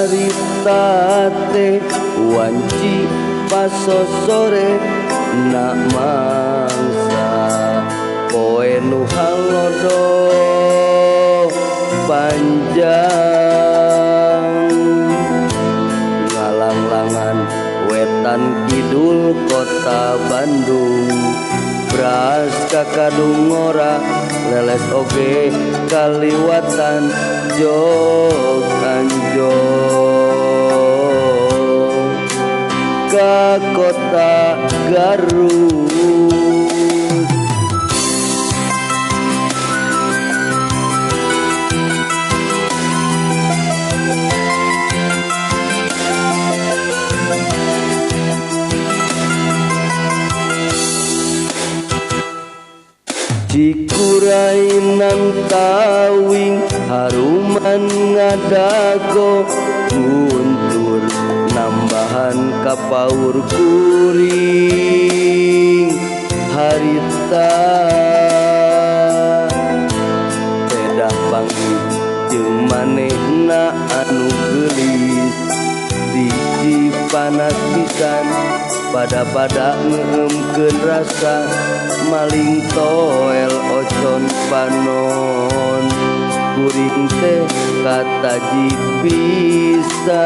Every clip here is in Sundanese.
Harita teh wanci pasosore nak mangsa poe nu halodo panjang ngalanglangan wetan kidul kota Bandung bras kakadung ngora leles oge kaliwatan jog anjog ka kota Garut. Cikurainan tawing haruman ngadago guntur nambahan kapaur kuring harita pedah panggih jeung manehna anu geulis di Cipanas pisan pada-pada ngeumkeun rasa maling toel ocon panon kuring teh kataji pisan.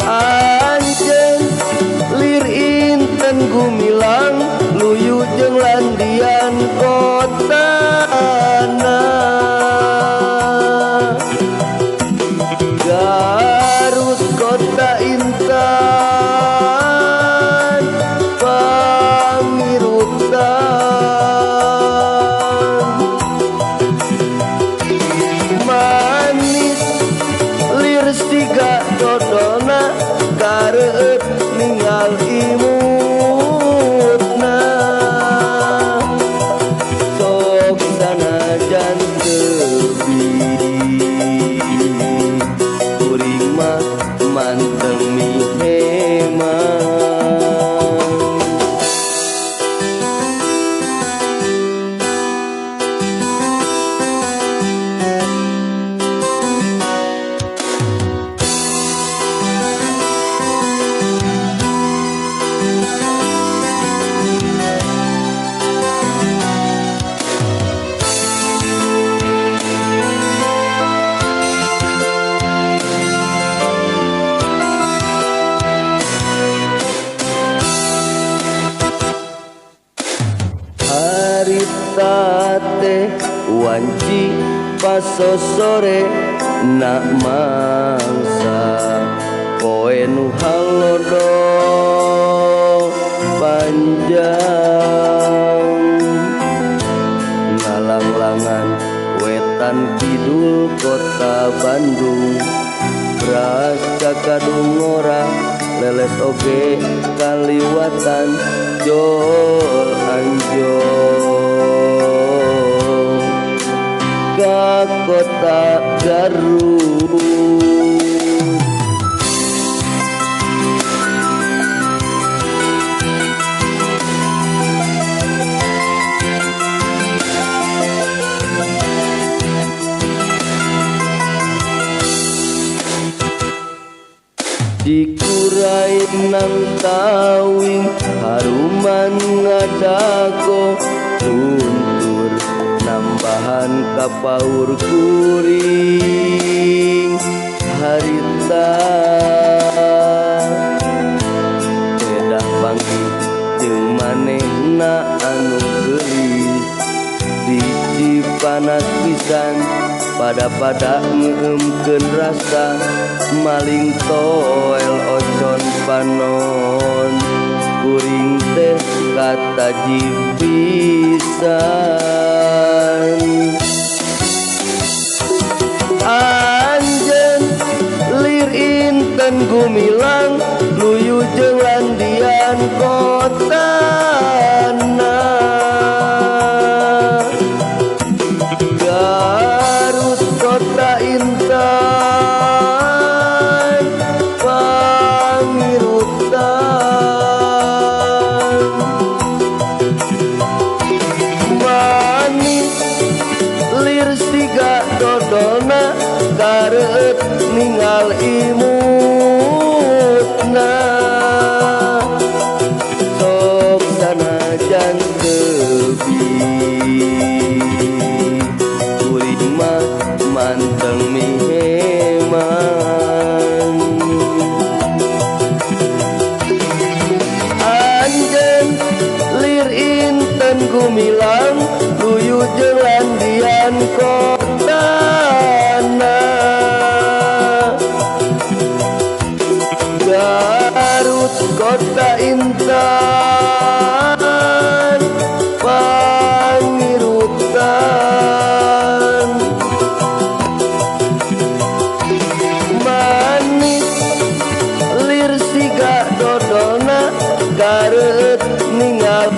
Anjeun lir inten gumilang luyu jeung landian kotana Garut kota intan pangirutan manis lir siga dodona kareueut ninggal imutna sok sanajan teubi kuring mah manteng mihema. Harita teh wanci pasosore nak mangsa poe nu halodo panjang ngalanglangan wetan kidul kota Bandung bras kakadung ngora leles oge kaliwatan jol anjog ka kota Garut. Cikurainan tawing haruman ngadago guntur nambahan kapaur kuring harita pedah panggih jeung manehna anu geulis di Cipanas pisan pada-pada ngeumkeun rasa maling toel ocon panon kuring teh kataji pisan. Anjeun lir inten gumilang luyu jeung landian kotana Garut kota intan pangirutan manis siga dodolna kareueut ningal imutna sok sanajan teubi kuring mah manteng miheman. Anjeun lir inten gumilang luyu jeung landian kotana Garut kota intan pangirutan manis lir siga dodolna kareueut ningal.